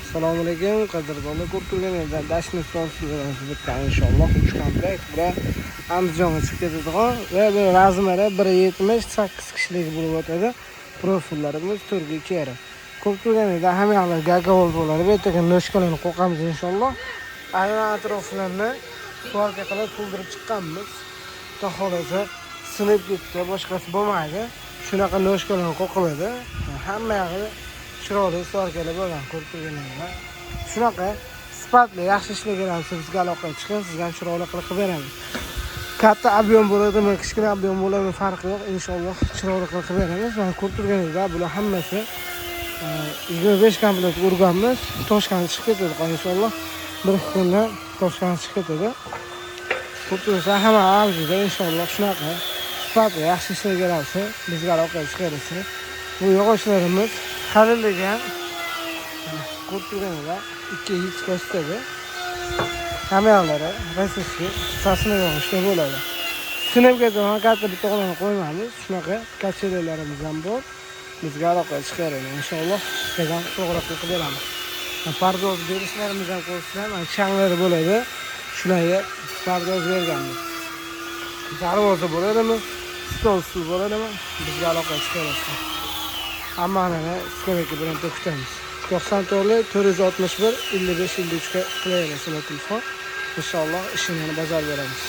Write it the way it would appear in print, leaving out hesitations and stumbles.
Assalomu alaykum, qadrdonlar. Ko'rib turganingizdan дачный stol bitta, inshaalloh, 3 komplekt. Bular Andijonga chiqib ketadigan va bu размер i 1.70, 8 kishilik bo'lib o'tadi. Profillarimiz 4 ga 2,5. Ko'rib turganingizdan hamma yoqlar gagovol bo'ladi. Bu yerga ножка larni qo'yamiz, inshaalloh. Aynan atroflarini сварка qilib to'ldirib chiqqanmiz. Xudo xohlasa, sinib ketdi, boshqasi bo'lmaydi. Shunaqa ножка lar qo'qiladi. Hamma yog'i chiroyli сварка lar bo'lgan, ko'rib turganingizlar. Shunaqa sifatli, yaxshi ishlagan bizga aloqaga chiqing, sizga ham chiroyli qilib qilib beramiz. Katta объем bo'ladimi, kichkina объем bo'ladimi, farqi yo'q, inshaalloh, chiroyli qilib qilib beramiz. Mana, ko'rib turganingizdek, bular hammasi 25 komplekt urganmiz. Toshkentga chiqib ketadi, inshaalloh. Bir ikki kunda Toshkentga chiqib ketadi. Ko'rib turibsizlar, hamma avjida, inshaalloh. Shunaqa sifatli, yaxshi ishlagan bizga aloqaga chiqaversin. Bu yog'ochlarimiz qalinligi ham ko'rib turganinglar, 2 x ko'rsatadi. Hamma yoqlari российский сосна yog'ochda bo'ladi. Sinib ketadigan katta bitog'larni qo'ymaymiz. Shunaqa качели larimiz ham bor. Bizga aloqaga chiqaveradi, inshaalloh, sizga to'g'ri qilib beramiz. Pardoz berishlarimiz ham ko'rsatlar, mana changlari bo'ladi. Shularga pardoz berganmiz. Darvoza bo'ladimi, stol, stul bo'ladimi, bizga aloqaga chiqaverasizlar. Hammani skameyka bilan kutamiz. 94 461 55 53 ga qilaverasizlar telefon. Inshaalloh, ishini bajarib beramiz.